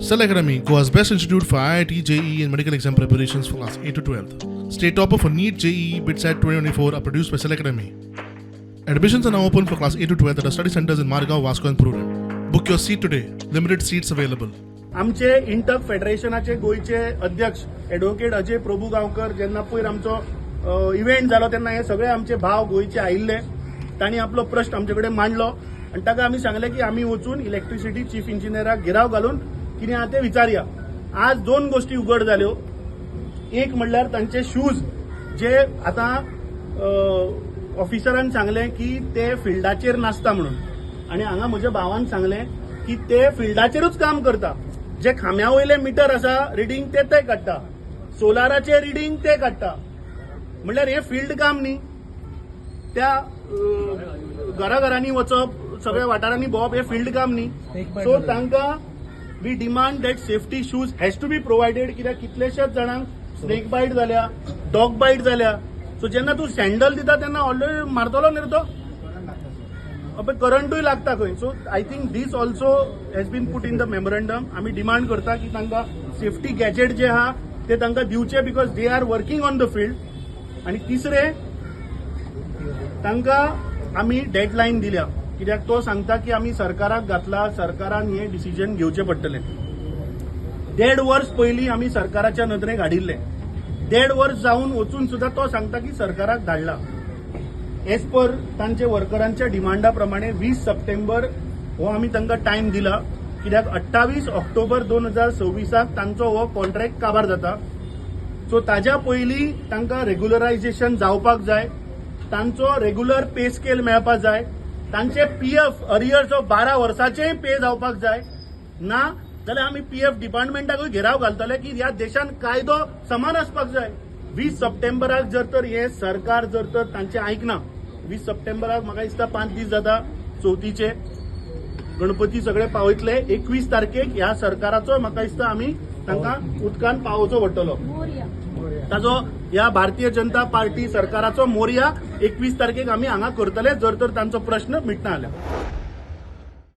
Cell Academy, Goa's best institute for IIT, JEE, and medical exam preparations for class 8 to 12. State topper for NEET, JEE, BITSAT 2024 are produced by Cell Academy. Admissions are now open for class 8 to 12 at our study centers in Margao, Vasco, and Prudent. Book your seat today. Limited seats available. आमचे इंटक फेडरेशनाचे गोंयचे अध्यक्ष advocate Ajay Prabhu Gaonkar, जेन्ना पयर आमचो event जालो तेन्ना हे सगळे आमचे भाव गोंयचे आयिल्ले. तांणी आपलो प्रश्न आमचे कडेन मांडलो आनी ताका आमी सांगलें की आमी वचून इलेक्ट्रिसिटी चीफ इंजिनियराक घेराव घालून कितें आहा तें विचारया. आज दोन गोश्टी उगड जाल्यो. एक म्हणल्यार तांचे शूज, जे आतां ऑफिसरान सांगलें की ते फिल्डाचेर नासता म्हणून, आनी हांगा म्हज्या भावान सांगलें की ते फिल्डाचेरूच काम करता. जे खांब्या वयले मिटर आसा रिडींग ते ते काडटा, सोलाराचे रिडींग ते काडटा. म्हणल्यार हें फिल्ड काम न्ही. त्या घराघरांनी वचप, सगळ्या वाठारांनी भोंवप हें फिल्ड काम न्ही. सो तांकां we demand that safety shoes has to be provided, कित्याक कितलेश्याच जाणांक स्नेक बायट जाल्या, डॉग बायट जाल्या. सो जेन्ना तूं सँडल दिता तेन्ना ऑलरेडी मारतलो न्ही रे तो. अबे, करंटूय लागता खंय. So I think this also has been put in the memorandum. आमी डिमांड करता की तांकां सेफ्टी गॅजेट जे आहा ते तांकां दिवचे, because they are working on the field. आनी तिसरें, तांकां आमी डेडलायन दिल्या, कित्याक तो सांगता की आमी सरकाराक घातला, सरकारान हें डिसिजन घेवचें पडटलें. देड वर्स पयलीं आमी सरकाराच्या नदरेक हाडिल्लें. देड वर्स जावन वचून सुद्दां तो सांगता की सरकाराक धाडला. एज पर तांचे वर्करांच्या डिमांडा प्रमाणे 20 सप्टेंबर हो आमी तांकां टायम दिला, कित्याक 28 ऑक्टोबर 2026 तांचो हो कॉन्ट्रॅक्ट काबार जाता. सो ताज्या पयलीं तांकां रेग्युलरायझेशन जावपाक जाय, तांचो रेग्युलर पे स्केल मेळपाक जाय, तांचे पीएफ अरियर्स ऑफ 12 वर्साचेय पे जावपाक जाय. ना जाल्यार आमी पीएफ डिपार्टमेंटाकूय घेराव घालतले, की ह्या देशान कायदो समान आसपाक जाय. 20 सप्टेंबराक जर तर हे सरकार जर तर तांचे आयकना, 20 सप्टेंबराक म्हाका दिसता 5 दीस जाता चवथीचे, गणपती सगळे पावयतले. 21 तारखेक ह्या सरकाराचो म्हाका दिसता आमी तांकां उदकान पावोवचो पडटलो. ताजो ह्या भारतीय जनता पार्टी सरकाराचो मोरया 21 तारखेक आमी हांगा करतले, जर तर तांचो प्रश्न मिटना जाल्यार.